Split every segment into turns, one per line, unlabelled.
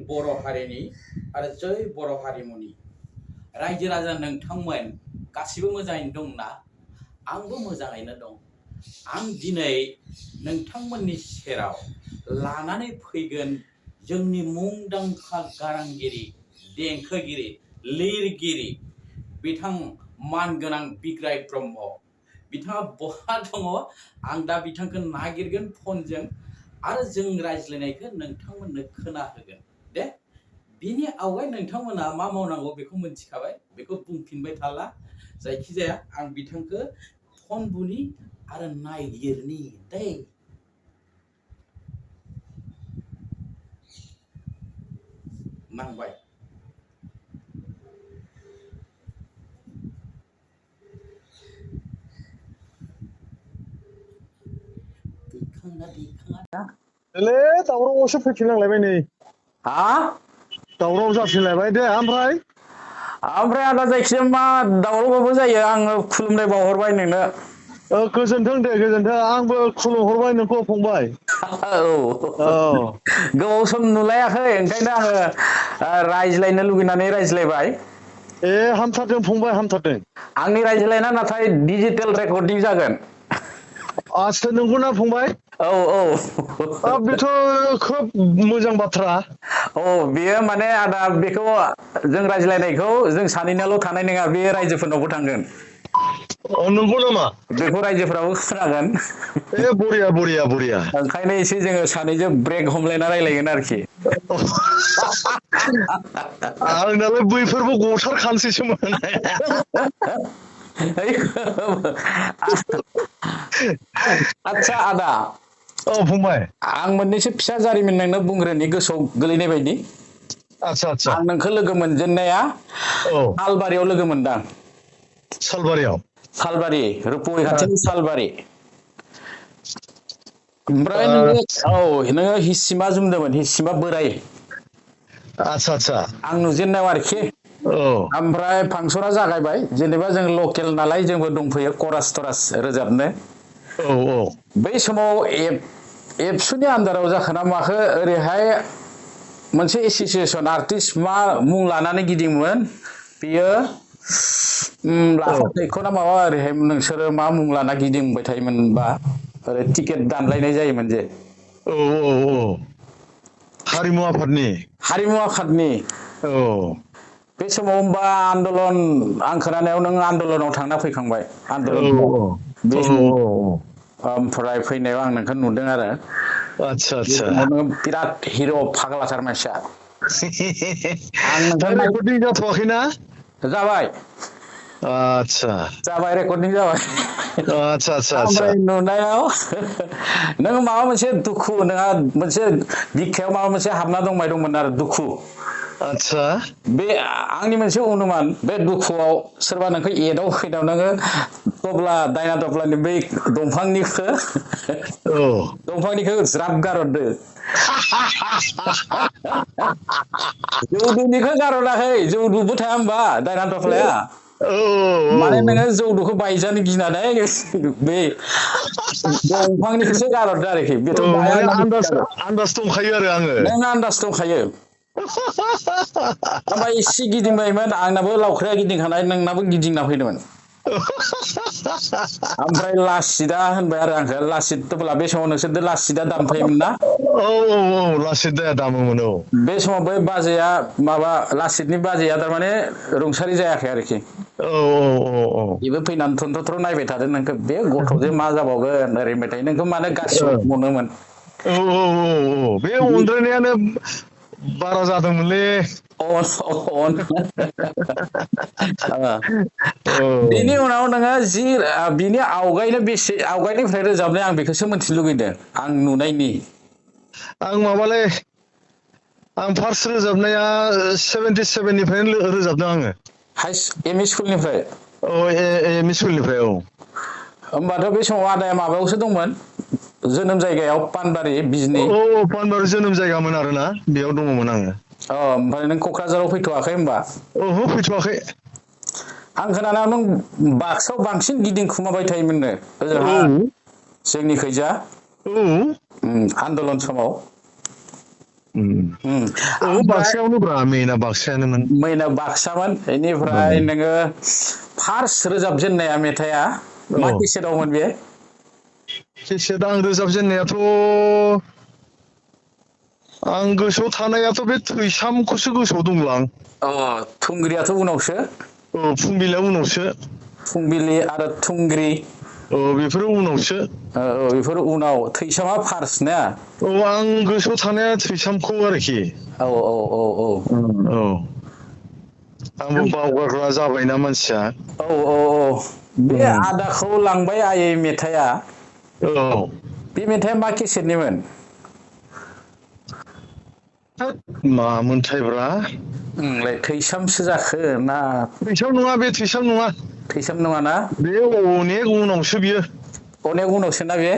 बर' हारिनि आरो जै बर' हारिमुनि रायजो राजा नोंथांमोन गासिबो मोजाङैनो दंना? आंबो मोजाङैनो दं। आं दिनै नोंथांमोननि सेराव लानानै फैगोन जोंनि मुंदांखा गारांगिरि, देंखोगिरि, लिरगिरि बिथां मानगोनां बिग्राय ब्रह्म। बिथाङा बहा दङ? आं दा बिथांखौ नागिरगोन फनजों आरो जों रायज्लायनायखौ नोंथांमोननो खोनाहोगोन दे। बिनि आवगाय नोंथांमोना मा मावनांगौ बेखौ मिथिखाबाय, बेखौ बुंफिनबाय थाला। जायखिजाया आं बिथांखौ फन बुनि आरो नायगिरनि दै। नांबाय।
ले दावरावसो फैफिनलांलायबाय नै। दावराव जाफिनलायबाय दे ओमफ्राय
आदा जायखिजाया मा दावरावबाबो जायो, आङो खुलुमनाय बावहरबाय नोंनो।
गोजोन्थों दे गोजोन्थों, आंबो खुलुमहरबाय नोंखौ फंबाय।
गोबाव सम नुलायाखै ओंखायनो आङो रायज्लायनो लुगैनानै रायज्लायबाय।
हामथारदों फंबाय, हामथारदों।
आंनि रायज्लायना नाथाय डिजिटेल रेकर्डिं जागोन।
आसो नंगौना फंबाय? बेथ' खोब मोजां बाथ्रा।
बेयो माने आदा बेखौ जों रायज्लायनायखौ जों सानैनाल' थानाय नङा, बे रायजोफोरनावबो थांगोन।
नंगौ नामा?
बेखौ रायजोफ्राबो खोनागोन।
बरिया बरिया बरिया।
ओंखायनो एसे जोङो सानैजों ब्रेक हमलायना रायलायगोन आरोखि।
आंनालाय बैफोरबो गथारखानोसैसोमोन।
आदसा आदा।
फंबाय।
आं मोननैसो फिसा जारिमिन नोंनो बुंग्रोनि गोसोआव गोलैनाय बायदि।
आदसा।
आं नोंखौ लोगो मोनजेननाया सालबारियाव लोगो मोनदां।
सालबारियाव?
सालबारि, रुप'हि खाथिनि सालबारि। ओमफ्राय नोङो हिसिमा जुमदोंमोन, हिसिमा बोराय।
आदसा।
आं नुजेननायाव आरोखि। ओमफ्राय फांसना जागायबाय, जेनेबा जों लकेल नालाय जोंबो दंफैयो करास थरास रोजाबनो। बै समाव एबसुनि आन्दाराव जाखोना माखो ओरैहाय मोनसे एस'सियेसन आर्टिस्ट मा मुं लानानै गिदिङोमोन बेयो लाफा दैख' ना माबा, ओरैहाय नोंसोरो मा मुं लाना गिदिंबाय थायोमोनबा? ओरै टिकेट दानलायनाय जायोमोन जे।
हारिमु आफादनि।
बे समाव होनबा आन्दलन, आं खोनानायाव नों आन्दलनाव थांना फैखांबाय। ओमफ्राय फैनायाव आं नोंखौ नुदों आरो। बे समाव नोङो बिराद हिर' फाग्लाथार मानसिया। आं
दा
नोंखौ
रेकर्डिं जाथ'वाखैना?
जाबाय। जाबाय, रेकर्डिं जाबाय।
आदसा।
ओमफ्राय नुनायाव नों माबा मोनसे दुखु, नोंहा मोनसे बिखायाव माबा मोनसे हाबना दंमोन आरो दुखु।
आदसा।
बे आंनि मोनसे अनुमान, बे दुखुआव सोरबा नोंखौ एदाव फैदाव नोङो दायना दब्लानि बै दंफांनिखौ ज्राब गारहरदो। जौदुनिखौ गारहराखै, जौदुबो थाया होनबा दायना दख्लाया। माने नोङो जौदुखौ बायजानो गिनानै बे दंफांनिखौसो गारहरदो आरोखि। बेथ' बाया
माने
होनना
आन्दाज दंखायो आरो आङो।
नों आन्दाज दंखायो। ओमफ्राय एसे गिदिंबायमोन, आंनाबो लावख्राया गिदिंखानाय, नोंनाबो गिदिंना फैदोंमोन। ओमफ्राय लासिदा होनबाय आरो आंखौ, लासिद दब्ला बे समाव नोंसोरजों लासिदा दामफायोमोन ना?
लासिदा दामोमोन।
बे समाव बै बाजैया माबा लासिदनि बाजैया थारमाने रुंसारि जायाखै आरोखि। बेबो फैनानै थन्थ्र' नायबाय थादों नोंखौ, बे गथ'जों मा जाबावगोन ओरै होनबाय थायो, नोंखौ मानो गासिबो अनोमोन।
बे अनद्रायनायानो बारा जादोंमोनलै।
बेनि उनाव नोङो बिनि आवगायनिफ्राय रोजाबनाय, आं बेखौसो मिथिनो लुगैदों, आं नुनायनि।
आं फार्स्ट रोजाबनाया 77निफ्रायनो रोजाबदों आङो।
एम इ स्कुलनिफ्राय?
एम इ स्कुलनिफ्राय।
होमबाथ' बे समाव आदाया माबायावसो दंमोन, जोनोम जायगायाव पानबारि, बिजनि।
पानबारि जोनोम जायगामोन आरोना, बेयाव दङमोन आङो।
ओमफ्राय नों क'क्राझाराव फैथ'वाखै होनबा?
फैथ'वाखै।
आं खोनानायाव नों बाक्सायाव बांसिन गिदिंखुमाबाय थायोमोननो, ओजोंहा जोंनिखैजा आन्दलन समाव।
बाक्सायावनो ब्रा मेना बाक्सायानोमोन
मैना बाक्सामोन बेनिफ्राय नोङो फार्स्ट रोजाबजेननाया मेथाइआ मा केसेटआवमोन बे
केसेट आं रोजाबजेननायाथ' आं गोसोआव थानायाथ' बे थैसामखौसो गोसोआव दंलां
थुंग्रियाथ' उनावसो
फुंबिलिया उनावसो
फुंबिलि आरो थुंग्रि
बेफोरो उनावसो
बेफोर उनाव थैसामा फार्स्ट ना
आं गोसोआव थानाया थैसामखौ आरोखि
औ
आंबो बावगारग्रा जाबायना मानसिया
बे आदाखौ लांबाय आयै मेथाइआ बे मेथाइआ मा केसेटनिमोन
मामोनथायब्रा
थैसामसो जाखो ना
थैसाम नङा बे थैसाम नङा
थैसाम नङाना
बे अनेक उनावसो बियो
अनेक उनावसो ना बे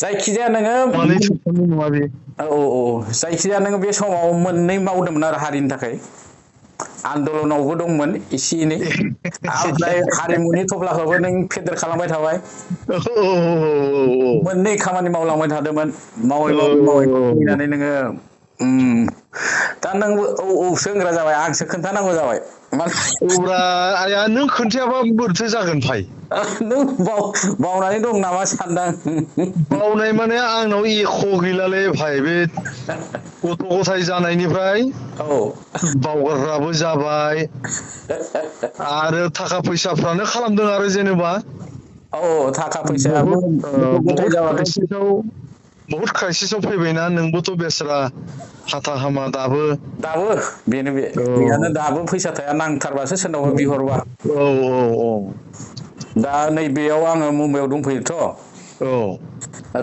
जायखिजाया नोङो
माने थैसामनि नङा बे
जायखिजाया नोङो बे समाव मोननै मावदोंमोन आरो हारिनि थाखाय आन्दलनावबो दंमोन एसे एनै ओमफ्राय हारिमुनि थफ्लाखौबो नों फेदेर खालामबाय थाबाय मोननै खामानि मावलांबाय थादोंमोन मावै फैनानै नोङो दा नोंबो औसो होनग्रा जाबाय आंसो खोन्थानांगौ जाबाय
आया नों खोन्थायाबा बोरैथो जागोन भाइ
नों बावनानै दं नामा सानदां
बावनाय माने आंनाव एख' गैलालै भाइ बे गथ' गथाय जानायनिफ्राय बावगारग्राबो जाबाय आरो थाखा फैसाफ्रानो खालामदों आरो जेनेबा
थाखा फैसायाबो गथ' गथाय जाबाथ'
बहुद क्राइसिसाव फैबायना नोंबोथ' बेस्रा हाथा हामा दाबो
बेनो बे गैयानो दाबो फैसा थाया नांथारबासो सोरनावबा बिहरबा दा नैबेयाव आङो मुम्बाइआव दंफैयोथ'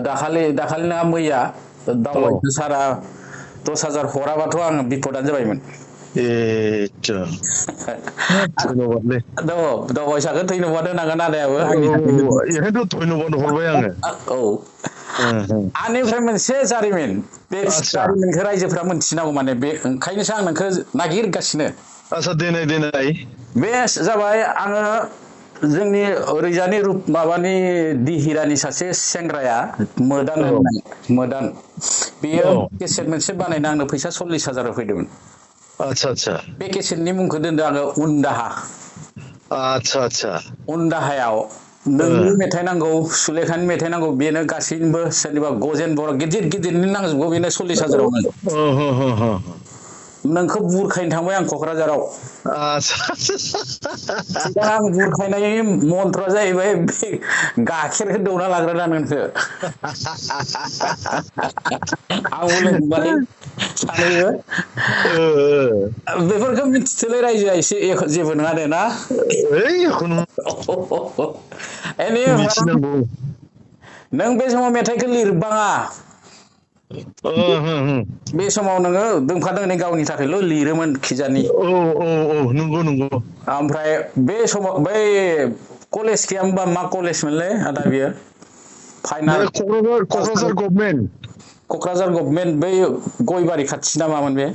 दाखालि नङा मैया दावबायनो सारा 10,000 हराबाथ' आङो बिपदआनो जाबायमोन
धन्यबादलै
दावबायसाखौ धन्यबाद होनांगोन आदायाबो आंनि
बेखायनोथ' धन्यबाद हरबाय आङो
आंनिफ्राय मोनसे जारिमिन बे जारिमिनखौ रायजोफ्रा मोनथिनांगौ माने बे ओंखायनोसो आं नोंखौ नागिरगासिनो
आदसा देनाय
बे जाबाय आङो जोंनि ओरैजानि माबानि दिहिरानि सासे सेंग्राया मोदान बेयो केसेट मोनसे बानायनो आंनो फैसा 40,000 होफैदोंमोन
आदसा
बे केसेटनि मुंखौ दोनदों आङो उनदाहा उनदाहायाव नोंनि मेथाइ नांगौ सुलेखानि मेथाइ नांगौ बेनो गासैनिबो सोरनिबा गजेन बर' गिदिरनि नांजोबगौ बेनो 40,000 नोंखौ बुरखायनो थांबाय आं क'क्राझाराव सिगां आं बुरखायनायनि मन्त्रआ जाहैबाय बे गाइखेरखौ दौना लाग्रोना नोंखौ आंबो लोंबाय सानैबो बेफोरखौ मिथिथोलाय रायजोआ एसे जेबो नङा दे ना
मिथिनांगौ
नों बे समाव मेथाइखौ लिरबाङा बे समाव नोङो दोंफा दोंनै गावनि थाखायल' लिरोमोन खिजानि
नंगौ
ओमफ्राय बे समाव बै कलेज गैया होमबा मा कलेज मोनलै आदा बियो फाइन आर्ट क'क्राझार गभर्नमेन्ट बै गयबारि खाथि ना मामोन बे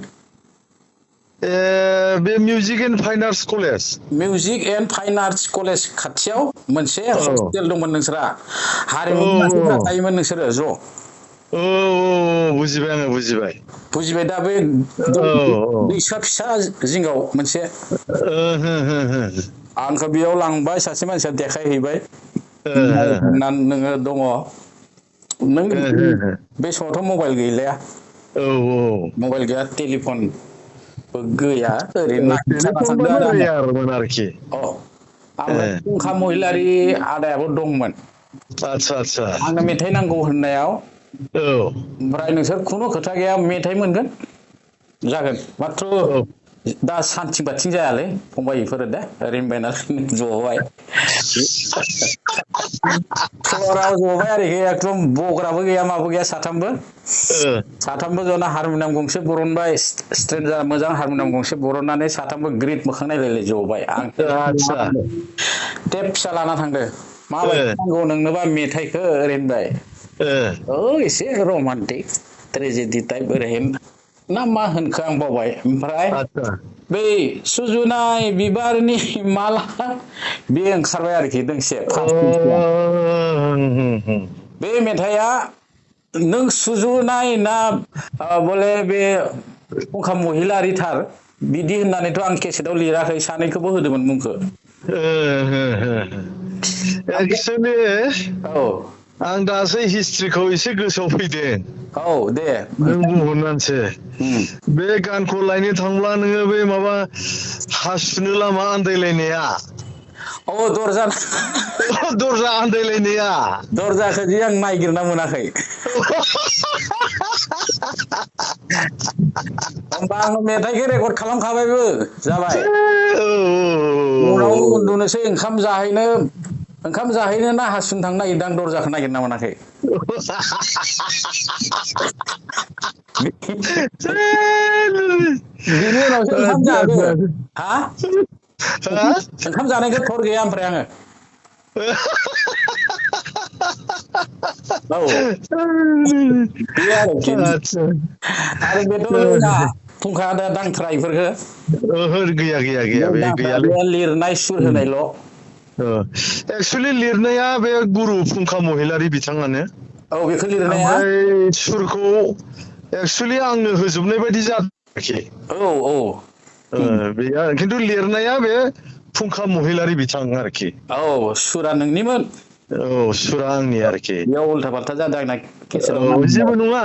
बे music and fine arts
college खाथियाव मोनसे हस्टेल दंमोन नोंसोरा हारिमुनि मानसिफोरा थायोमोन नोंसोरो ज' बुजिबाय दा बे दैसा फिसा जिङाव मोनसे आंखौ बेयाव लांबाय सासे मानसिया देखायहैबाय नोङो दङ नों बे समावथ' मबाइल गैलाया मबाइल गैया टेलिफनबो गैया ओरैनो जाना थांदों आरो ओमफ्राय फुंखा महिलारि आदायाबो दंमोन आंनो मेथाइ नांगौ होननायाव ओमफ्राय नोंसोर खुनु खोथा गैया मेथाइ मोनगोन जागोन माथ्र' दा सानथिं बाथिं जायालै फंबाय बेफोरो दे ओरैबाय नालाय जबाय फ्लराव जबाय आरोखि एकदम बग्राबो गैया माबो गैया साथामबो जना हारमनियाम गंसे बरनबाय स्ट्रेन्जार मोजां हारमनियाम गंसे बरननानै साथामबो ग्रिद मोखां नायलायलाय जबाय आं टेप फिसा लाना थांदो माबायदि नांगौ नोंनोबा मेथाइखौ ओरैबाय एसे रमान्टिक ट्रेजेडि टाइप ओरैहाय ना मा होनखो आं बावबाय ओमफ्राय बै सुजुनाय बिबारनि माला बे ओंखारबाय आरोखि दोंसे बे मेथाइआ नों सुजुनाय ना बले बे फुंखा महिलारिथार बिदि होननानैथ' आं केसेटआव लिराखै सानैखौबो होदोंमोन मुंखौ
एक्सुलि
औ
आं दासो हिस्ट्रिखौ एसे गोसोआव फैदों
औ दे
नों बुंहरनानैसो
उम
बे गानखौ लायनो थांब्ला नोङो बे माबा हासुनो लामा आन्दायलायनाया
औ दरजा
दरजा आन्दायलायनाया
दरजाखौ जि आं नायगिरना मोनाखै होमबा आं मेथाइखौ रेकर्ड खालामखाबायबो जाबाय उनाव उन्दुनोसै ओंखाम जाहैनो ना हासुनो थांनो नागिरदों आं दरजाखौ नागिरना मोनाखै बिनि उनावसो ओंखाम जादो हा ओंखाम जानायखौ थर गैया ओमफ्राय आङो औ बे आरोखि आरो बेथ' रोङा फुंखा दांथ्रा इफोरखौ
गैया बे गैयालै
बे लिरनाय सुर होनायल'
एक्सुलि लिरनाया बे गुरु फुंखा महिलारि बिथाङानो
औ बेखौ लिरनाया
ओमफ्राय सुरखौ एक्सुलि आंनो होजोबनाय बायदि जादों आरोखि
औ औ
बेया खिन्थु लिरनाया बे फुंखा महिलारि बिथां आरोखि
औ सुरा नोंनिमोन
औ सुरा आंनि आरोखि
बेयाव उल्था फाल्था जादों आंना केसेटआव
औ जेबो नङा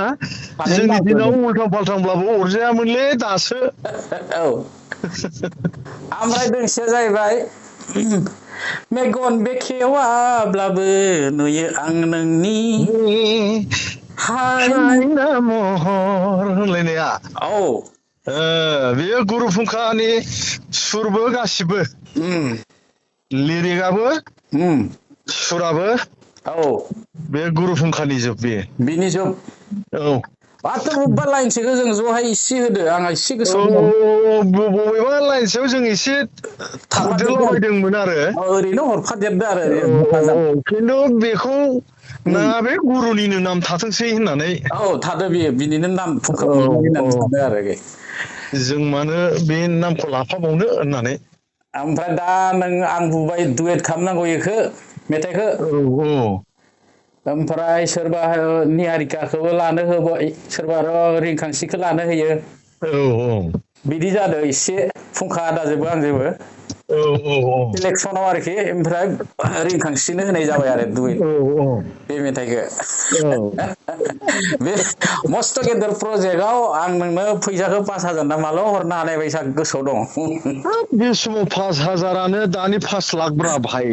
सानैनि
जोंनि
नामखौ
दिनाव उल्थां फाल्थांब्लाबो अरजायामोनलै दासो
औ ओमफ्राय दोंसेया जाहैबाय मेगन बेखेवाब्लाबो नुयो आं नोंनि
हायना महर होनलायनाया
औ
बेयो गुरु फुंखानि सुरबो गासिबो लिरिकआबो सुराबो
औ
बे गुरु फुंखानि जोब बेयो
बिनि जोब
औ
माथो बबेबा लाइनसेखौ जों जहाय इसे होदो आंहा इसे गोसोआव दङ
बबेबा लाइनसेयाव जों एसे
थाफादेरदों
थादेरलाबायदोंमोन आरो
ओरैनो हरफादेरदो आरो हेफाजाब
खिन्थु बेखौ नाङा बे गुरुनिनो नाम थाथोंसै होननानै
औ थादो बियो बिनिनो नाम फुंखा
औ
महिलारि
औ
होननानै सानदों आरो
जों मानो बे नामखौ लाफाबावनो होननानै
ओमफ्राय दा आं बुंबाय दुवेट खालामनांगौ बेखौ मेथाइखौ
औ
ओमफ्राय सोरबा निहारिकाखौबो लानो होबाय सोरबा रिंखांसिखौ लानो होयो
औ
बिदि जादों एसे फुंखा आदाजोंबो आंजोंबो
औ
इलेक्सनाव आरोखि ओमफ्राय रिंखांसिनो होनाय जाबाय आरो दुइट बे मेथाइखौ बे मस्थ' गेदेर प्रजेक्टआव आं नोंनो फैसाखौ 5,000 ना माल' हरनो हानाय बायसा गोसोआव दं
बे समाव 5,000आनो दानि 5 लाख ब्रा भाइ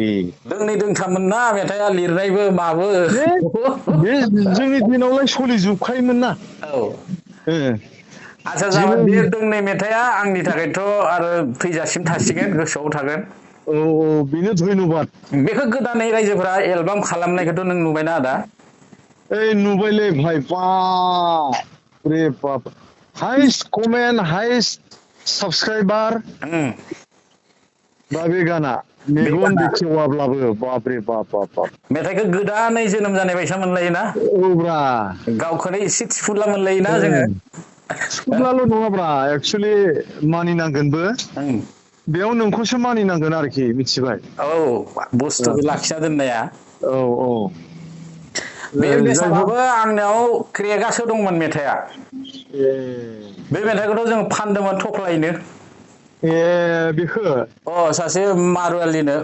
दोंनै दोंथाममोन ना मेथाइआ लिरनायबो माबो
बे जोंनि दिनावलाय सोलिजोबखायोमोन ना
औ आच्छा जाबाय
जेबो
बे दोंनै मेथाइआ आंनि थाखायथ' आरो थैजासिम थासिगोन गोसोआव थागोन
औ बेनो धन्यबाद
बेखौ गोदानै रायजोफोरा एलबाम खालामनायखौथ' नों नुबायना आदा
ओइ नुबायलै भाइ बाप रे बाप हाइस्ट कमेन्ट हाइस्ट साबसक्राइबार दा बे गाना
बे
मेगन
गाना
बेखेवाब्लाबो बाप रे बाप बाप बाप
मेथाइखौ गोदानै जोनोम जानाय बायसा मोनलायोना
औब्रा
गावखौनो एसे थिफुला मोनलायोना जोङो
थिफुलाल' नङाब्रा एक्सुलि मानिनांगोनबो बेयाव नोंखौसो मानिनांगोन आरोखि मिथिबाय
औ बुस्थुखौ लाखिना दोननाया
औ
बे
जाय हक
बेसादाबो आंनाव क्रेकआसो दंमोन मेथाइआ बे मेथाइखौथ' जों फानदोंमोन थफ्लायैनो
बेखौ
सासे मारुवालिनो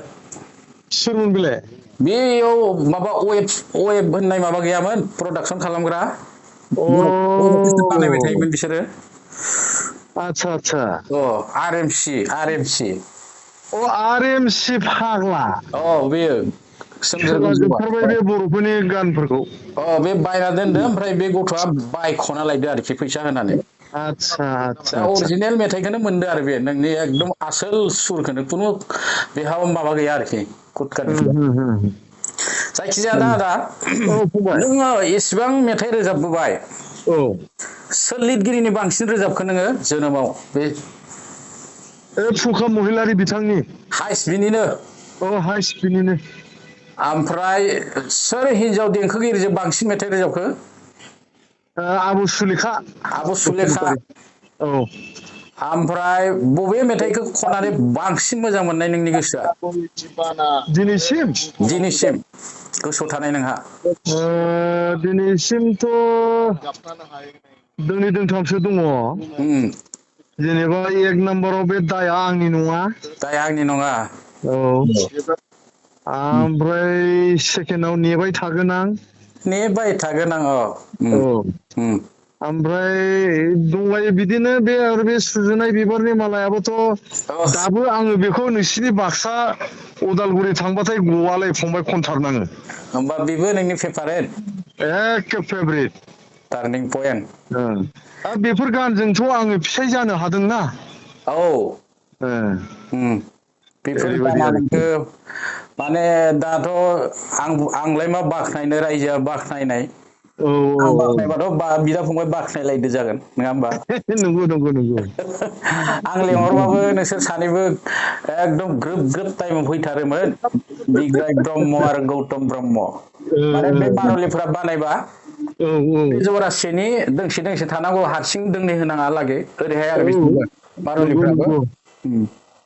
सोरमोन बेलाय
बेयाव माबा वेब होननाय माबा गैयामोन प्रडाक्सन खालामग्रा
अ
बानायबाय थायोमोन बिसोरो
आच्छा
R M C
R M C फाग्ला
बेयो सोमजोर गोजौआ
खोनाजोबथारबाय बे बर'फोरनि गानफोरखौ
बे बायना दोनदो ओमफ्राय बे गथ'आ बायख'ना लायदो आरोखि फैसा होनानै दा
आच्छा
अरिजिनेल मेथाइखौनो मोनदो आरो बे नोंनि एकदम आसोल सुरखौनो खुनु बेहा माबा गैया आरोखि खुदकाट गैया जायखिजाया आदा
औ फंबाय
नोङो एसेबां मेथाइ रोजाबबोबाय
औ
सोर लिरगिरिनि बांसिन रोजाबखो नोङो जोनोमाव बे
फुंखा महिलारि बिथांनि
हाइस बिनिनो
हाइस्ट बिनिनो
ओमफ्राय सोर हिनजाव देंखोगिरिजों बांसिन मेथाइ रोजाबखो
आबु सुलेखा
आब' सुलेखा
बसुमतारी औ
ओमफ्राय बबे मेथाइखौ खननानै बांसिन मोजां मोननाय नोंनि गोसोआ
दिनैसिम
दिनैसिम गोसोआव थानाय नोंहा?
दिनैसिमथ' दोंनै दोंथामसो दङ। जेनेबा 1 नाम्बाराव बे दाया आंनि नङा।
दाया आंनि नङा।
औ। ओमफ्राय सेकेन्डआव नेबाय थागोन आं।
नेबाय थागोन आं
औ। ओमफ्राय दंलायो बिदिनो बे सुजुनाय बिबारनि मालायाबोथ' दाबो आङो बेखौ नोंसिनि बाक्सा उदालगुरि थांबाथाय गवालै फंबाय खनथारनाङो।
होमबा बेबो नोंनि फेभारेट?
एखे फेभरेट।
टार्निं पइन्ट।
बेफोर गानजोंथ' आङो फिसाय जानो हादोंना।
औ। बेफोर
ओरैबायदि
गाना
आरोखि
नोंखो माने दाथ' आंलाय मा बाख्नायनो रायजोआ बाख्नायनाय।
औ
आं बाख्नायबाथ' बिदा फंबाय बाख्नायलायदो जागोन नङा होमबा?
नंगौ नंगौ नंगौ।
आं लेंहरबाबो नोंसोर सानैबो एकदम ग्रोब ग्रोब टाइमाव फैथारोमोन। बिग्राय ब्रह्म आरो गौतम ब्रह्म माने बे बार'लिफोरा बानायबा बे जरासेनि दोंसे दोंसे थानांगौ हारसिं दोंनै होनाङा लागै ओरैहाय आरो बिसोरबो
नंगौ
बार'लिफ्राबो।
नंगौ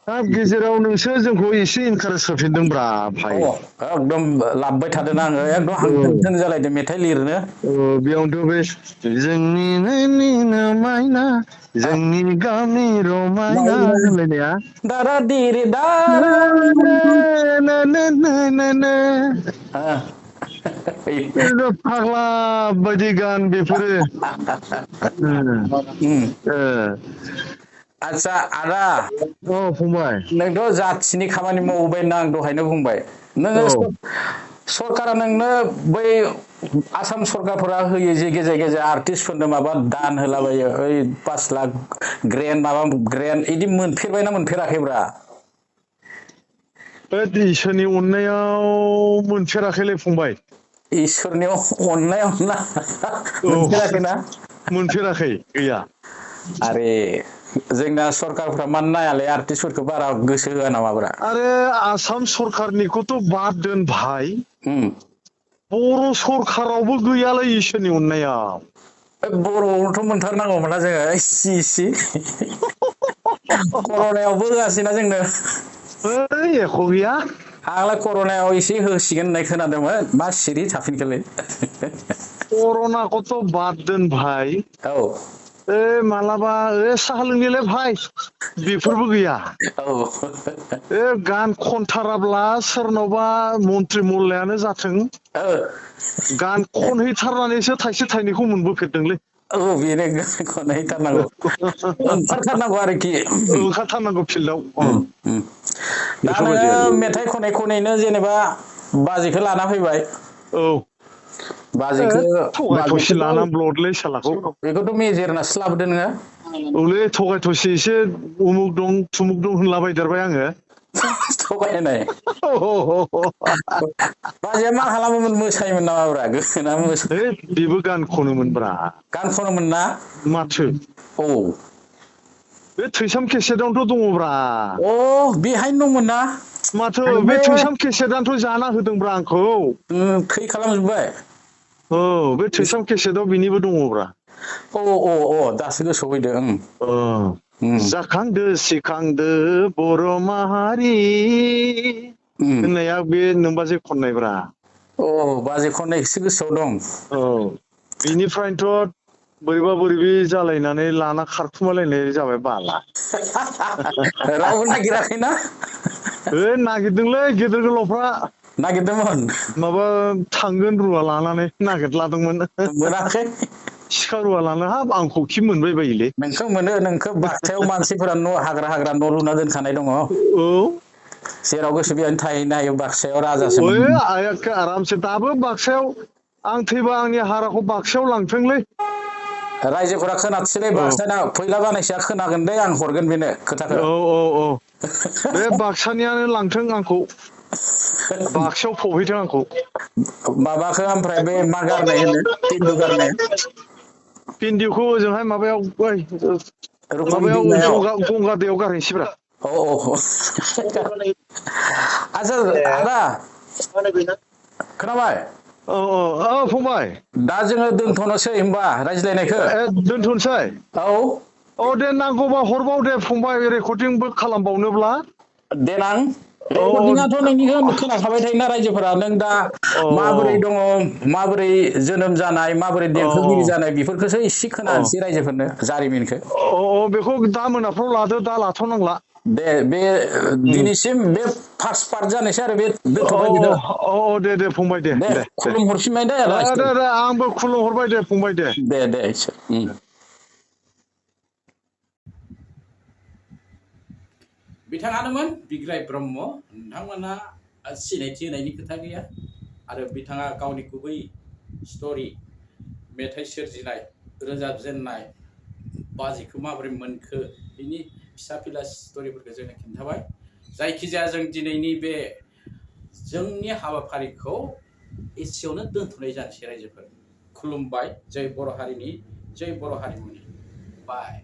दा गेजेराव नोंसो जोंखौ एसे इनकारेज होफिनदोंब्रा भाइ।
एकदम लाबबाय थादों आङो एकदम हांखोन हांखोन जालायदों मेथाइ लिरनो।
बेयावनोथ' बे जोंनिनो माइना जोंनि गामि रमायना होनलायनाया
दारा दिरि दारा
फाग्ला बायदि गान बेफोरो।
आदसा आदा
फंबाय
नोंथ' जाथिनि खामानि मावबाय होनना आं दहायनो बुंबाय।
औ
नोङो सरकारा नोंनो बै आसाम सरकारफोरा होयो जे गेजेर गेजेर आर्टिस्टफोरनो माबा दान होलाबायो ओइ 5 लाख ग्रेन माबा ग्रेन इदि मोनफेरबायना मोनफेराखैब्रा?
इसोरनि अननायाव मोनफेराखैलै फंबाय।
इसोरनियाव अननायाव ना
औ
मोनफेराखैना?
मोनफेराखै गैया।
आरे जोंना सरखारफ्रा मानो नायालै आर्टिस्टफोरखौ बारा गोसो होआ नामाब्रा?
आरो आसाम सरखारनिखौथ' बाद दोन भाइ।
उम।
बर' सरखारावबो गैयालै इसोरनि अननायाव।
बर'आवथ' मोनथारनांगौमोनना जोङो इसे इसे। कर'नायावबो होआसैना जोंनो।
एख' गैया।
आंलाय कर'नायाव एसे होसिगोन होननाय खोनादोंमोन मा सिरि थाफिनखोलै।
कर'नाखौथ' बाद दोन भाइ।
औ।
मालाबा साहा लोंनिलै भाइ बेफोरबो गैया।
औ।
गान खनथाराब्ला सोरनावबा मन्त्रि मलयानो जाथों गान खनहैथारनानैसो थाइसे थाइनैखौ मोनबोफेरदोंलै।
औ बेनो गान खनहैथारनांगौ ओंखारथारनांगौ आरोखि।
ओंखारथारनांगौ फिल्डआव।
दा
बेफोरबायदि
नोङो
आरो
मेथाइ खनै खनैनो जेनेबा बाजैखौ लाना फैबाय।
औ।
बाजैखौ
थगाय थसि लाना ब्लदलै सालाखौ।
बेखौथ' मेजेर होनासो लाबोदो नोङो।
औलै थगाय थसि एसे उमुक दं थुमुक दं होनलाबायदेरबाय आङो।
थगायनाय बाजैया मा खालामोमोन मोसायोमोन नामाब्रा गोदोना
है बेबो गान खनोमोनब्रा।
गान खनोमोन ना?
माथो
औ।
बे थैसाम केसेटआवनोथ' दङब्रा।
बेहायनो दंमोन ना?
माथो बे
आंबो
थैसाम केसेटआनोथ' जाना होदोंब्रा आंखौ।
खै खालामजोब्बाय।
औ बे थैसाम केसेटआव बिनिबो दङब्रा।
दासो गोसोआव फैदों।
जाखांदो सिखांदो बर' माहारि होननाया बे नोमबाजै खननायब्रा।
बाजै खननायखोसो गोसोआव दं।
औ बिनिफ्रायनोथ' बोरैबा बोरैबि जालायनानै लाना खारखुमालायनाय जाबाय बाला।
रावबो नागिराखैना?
नागिरदोंलै गेदेर गोलावफ्रा।
नागिरदोंमोन।
माबा थांगोन रुवा लानानै नागिरलादोंमोन।
मोनाखै।
सिखा रुवा लाना हाब आंखौ खि मोनबाय बायोलै।
नोंखौ मोनो नोंखौ बाक्सायाव मानसिफोरा हाग्रा हाग्रा न' लुना दोनखानाय दङ।
औ।
जेराव गोसो बेहायनो थाहैनो हायो बाक्सायाव राजासोमोन।
आरामसे दाबो बाक्सायाव आं थैबा आंनि हाराखौ बाक्सायाव लांथोंलै।
रायजोफोरा खोनाथोंसैलै
औ
बाक्साना फैला बानायसोआ खोनागोन दे आं हरगोन बेनो खोथाखौ।
औ बे बाक्सानियानो लांथों आंखौ बाक्सायाव फबहैथों आंखौ।
माबाखौ ओमफ्राय बे मा गारनाय होनो तेन्दु गारनाया?
भिन्दिखौ ओजोंहाय माबायाव
रुपन
माबायाव
दैमायाव
गंगा दैयाव गारहैनोसैब्रा।
आदसा आदा खोनाबाय?
औ फंबाय।
दा जोङो दोनथ'नोसै होनबा रायज्लायनायखौ
दोनथ'नोसै
औ।
दे नांगौबा हरबाव दे फंबाय रेकर्डिंबो खालामबावनोब्ला।
देनां रेकर्डिंआथ' नोंनिखौ खोनाखाबाय थायोना रायजोफोरा नों दा माबोरै दङ माबोरै जोनोम जानाय माबोरै देंखोगिरि जानाय बेफोरखौसो एसे खोनानोसै रायजोफोरनो जारिमिनखौ
बेखौ दा मोनाफ्राव लादो दा लाथ'नांला
दे बे दिनैसिम बे फार्स्ट पार्ट जानोसै आरो बे दोनथ'बाय बेखौ
दे फंबाय दे
खुलुम हरफिनबाय दे लाखिदो
दे आंबो खुलुमहरबाय दे फंबाय दे
दे
बिथाङानोमोन बिग्राय ब्रह्म नोंथांमोना सिनायथि होनायनि खोथा गैया आरो बिथाङा गावनि गुबै स्ट'रि मेथाइ सोरजिनाय रोजाबजेननाय बाजिखौ माबोरै मोनखो बिनि फिसा फिला स्ट'रिफोरखौ जोंनो खिन्थाबाय जायखिजाया जों दिनैनि बे जोंनि हाबाफारिखौ एसेयावनो दोनथ'नाय जानोसै रायजोफोर खुलुमबाय जय बर' हारिनि जय बर' हारिमुनि बाय